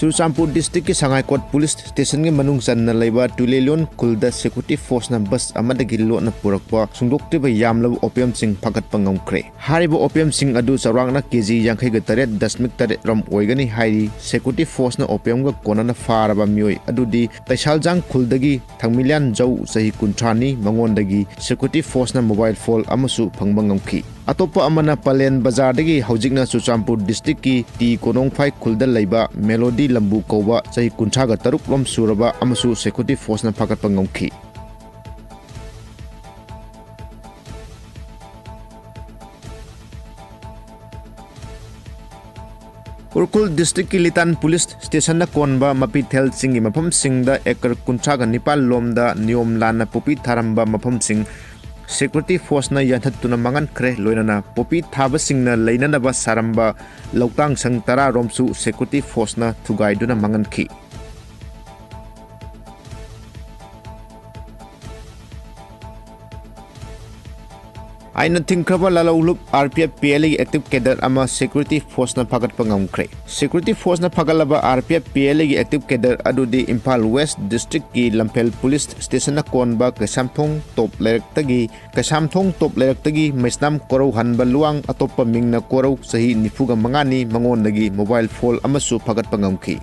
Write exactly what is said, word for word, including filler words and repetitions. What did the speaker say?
Churachandpur district ꯀꯤ ꯁꯉꯥꯏꯀꯣꯠ police station ꯒꯤ ꯃꯅꯨꯡ ꯆꯟꯅ ꯂꯩꯕ ꯇꯨꯂꯦꯂꯣꯟ ꯈꯨꯜꯗ security force ꯅ bus ꯑꯃꯗꯒꯤ ꯂꯣꯠꯅ ꯄꯨꯔꯛꯄ ꯁꯨꯡꯗꯣꯛꯇ꯭ꯔꯤꯕ ꯌꯥꯝꯂꯕ opium ꯁꯤꯡ ꯐꯥꯒꯠꯄ ꯉꯝꯈ꯭ꯔꯦ꯫ ꯍꯥꯏꯔꯤꯕ opium ꯁꯤꯡ ꯑꯗꯨ ꯆꯥꯎꯔꯥꯛꯅ ꯀꯦ ꯖꯤ ꯌꯥꯡꯈꯩꯒ ꯇꯔꯦꯠ ꯗꯁꯃꯤꯛ ꯇꯔꯦꯠ ꯔꯣꯝ ꯑꯣꯏꯒꯅꯤ ꯍꯥꯏꯔꯤ꯫ Security force ꯅ opium ꯒ ꯀꯣꯟꯅꯅ ꯐꯥꯔꯕ ꯃꯤꯑꯣꯏ ꯑꯗꯨꯗꯤ ꯇꯩꯁꯥꯜꯖꯥꯡ ꯈꯨꯜꯗꯒꯤ ꯊꯪꯃꯤꯂ꯭ꯌꯥꯟ ꯖꯧ, ꯆꯍꯤ ꯀꯨꯟꯊ꯭ꯔꯥꯅꯤ, ꯃꯉꯣꯟꯗꯒꯤ security force ꯅ mobile phone ꯑꯃꯁꯨ ꯐꯪꯕ ꯉꯝꯈꯤ꯫ ꯑꯇꯣꯞꯄ ꯑꯃꯅ ꯄꯂꯦꯟ ꯕꯖꯥꯔꯗꯒꯤ ꯍꯧꯖꯤꯛꯅ ꯆꯨꯔꯆꯥꯟꯄꯨꯔ district ꯀꯤ ꯇꯤ ꯀꯣꯅꯣꯡꯐꯥꯏ ꯈꯨꯜꯗ ꯂꯩꯕ ꯃꯦꯂꯣꯗꯤ ꯂꯝꯕꯨ ꯀꯧꯕ ꯆꯍꯤ ꯀꯨꯟꯊ꯭ꯔꯥꯒ ꯇꯔꯨꯛ ꯔꯣꯝ ꯁꯨꯔꯕ ꯑꯃꯁꯨ security force ꯅ ꯐꯥꯒꯠꯄ ꯉꯝꯈꯤ꯫ ꯎꯈ꯭ꯔꯨꯜ district ꯀꯤ ꯂꯤꯇꯥꯟ police station ꯅ ꯀꯣꯟꯕ ꯃꯄꯤꯊꯦꯜ ꯆꯤꯡꯒꯤ ꯃꯐꯝꯁꯤꯡꯗ acre ꯀꯨꯟꯊ꯭ꯔꯥꯒ ꯅꯤꯄꯥꯜ ꯂꯣꯝꯗ ꯅꯤꯌꯣꯝ ꯂꯥꯟꯅ ꯄꯣꯄꯤ ꯊꯥꯔꯝꯕ ꯃꯐꯝꯁꯤꯡ security force ꯅ ꯌꯥꯟꯊꯠꯇꯨꯅ ꯃꯥꯡꯍꯟꯈ꯭ꯔꯦ꯫ ꯂꯣꯏꯅꯅ ꯄꯣꯄꯤ ꯊꯥꯕꯁꯤꯡꯅ ꯂꯩꯅꯅꯕ ꯁꯥꯔꯝꯕ ꯂꯧꯇꯥꯡ ꯁꯪ ꯇꯔꯥ ꯔꯣꯝꯁꯨ security force ꯅ ꯊꯨꯒꯥꯏꯗꯨꯅ ꯃꯥꯡꯍꯟꯈꯤ꯫ ꯑꯥꯏꯟꯅ ꯊꯤꯡꯈ꯭ꯔꯕ ꯂꯥꯂꯧꯂꯨꯞ R P F P L A ꯒꯤ active cadre ꯑꯃ security force ꯅ ꯐꯥꯒꯠꯄ ꯉꯝꯈ꯭ꯔꯦ꯫ Security force ꯅ ꯐꯥꯒꯠꯂꯕ R P F P L A ꯒꯤ active cadre ꯑꯗꯨꯗꯤ ꯏꯝꯐꯥꯜ West district ꯀꯤ ꯂꯝꯐꯦꯜ police station ꯅ ꯀꯣꯟꯕ ꯀꯩꯁꯥꯝꯊꯣꯡ ꯇꯣꯞ ꯂꯩꯔꯛꯇꯒꯤ, ꯀꯩꯁꯥꯝꯊꯣꯡ ꯇꯣꯞ ꯂꯩꯔꯛꯇꯒꯤ ꯃꯩꯁꯅꯥꯝ ꯀꯣꯔꯧ ꯍꯟꯕ ꯂꯨꯋꯥꯡ, ꯑꯇꯣꯞꯄ ꯃꯤꯡꯅ ꯀꯣꯔꯧ, ꯆꯍꯤ ꯅꯤꯐꯨꯒ ꯃꯉꯥꯅꯤ, ꯃꯉꯣꯟꯗꯒꯤ mobile phone ꯑꯃꯁꯨ ꯐꯥꯒꯠꯄ ꯉꯝꯈꯤ꯫